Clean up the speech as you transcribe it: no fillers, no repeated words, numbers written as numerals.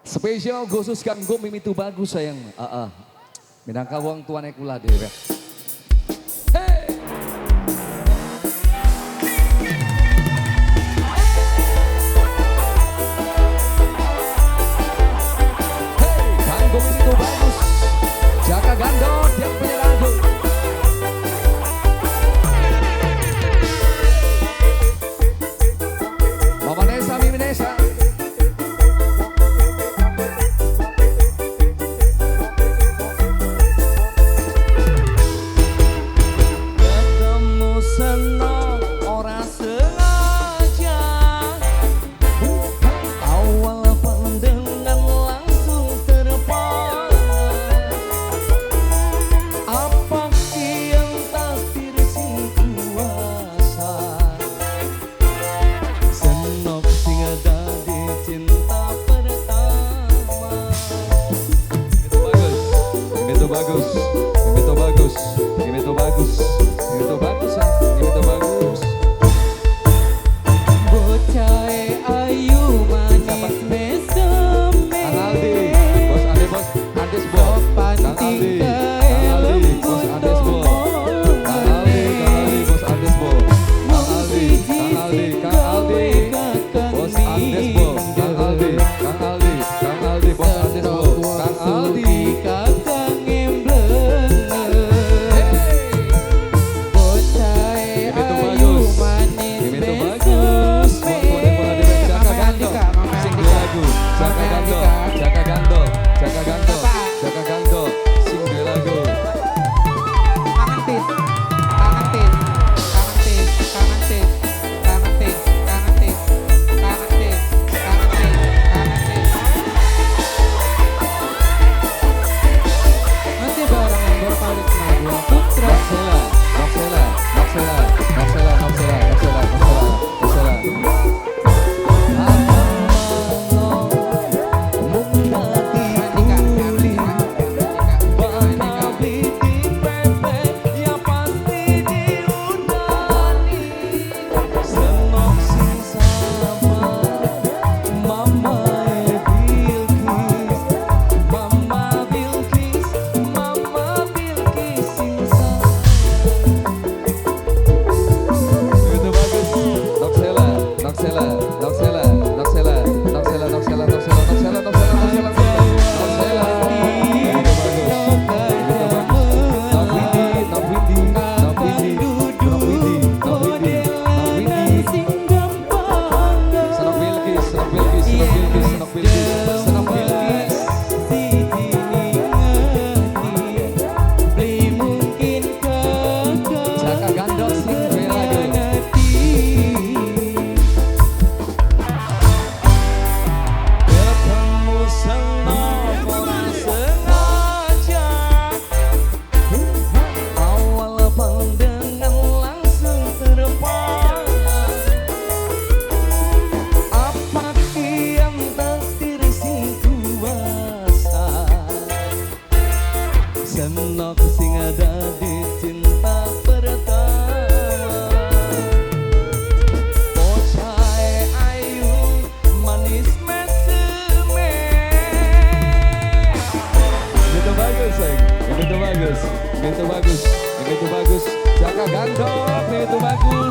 Spesial khusus kanggo Mimi Tubagus sayang. Minangka wong tuane kula dhewe. Hey. Hey, kanggo Mimi Tubagus. Jaka Gandot yang punya lagu. Mama Nesa, Mimi Nesa. Bagus, itu bagus, itu bagus, itu bagus, itu bagus. Bocah ayu manis mesem. Kang Aldi, bos Ade, bos Andes bo. Kang Aldi, Kang Aldi, bos Andes bo. Kang Aldi, Kang Aldi, bos Andes bo. Kang Aldi, Kang Aldi, Kang Aldi, bos Andes bo. Kang Aldi, Kang Aldi, Kang Aldi, bos Andes bo. Kang Aldi. Jaka Gandol, sing duwe lagu. Kangen tis, kangen tis, kangen tis, kangen tis, kangen tis, kangen tis, kangen tis, kangen tis, kangen tis. Masih bareng vokalis Madura Putra. Noksela, Noksela, Noksela, Noksela, Noksela, Noksela, Noksela, Noksela. Senok sing ada di cinta pertama. Bocah ayu manis meseme. Itu bagus sayang, itu bagus, itu bagus, itu bagus. Jaka Gandot, itu bagus.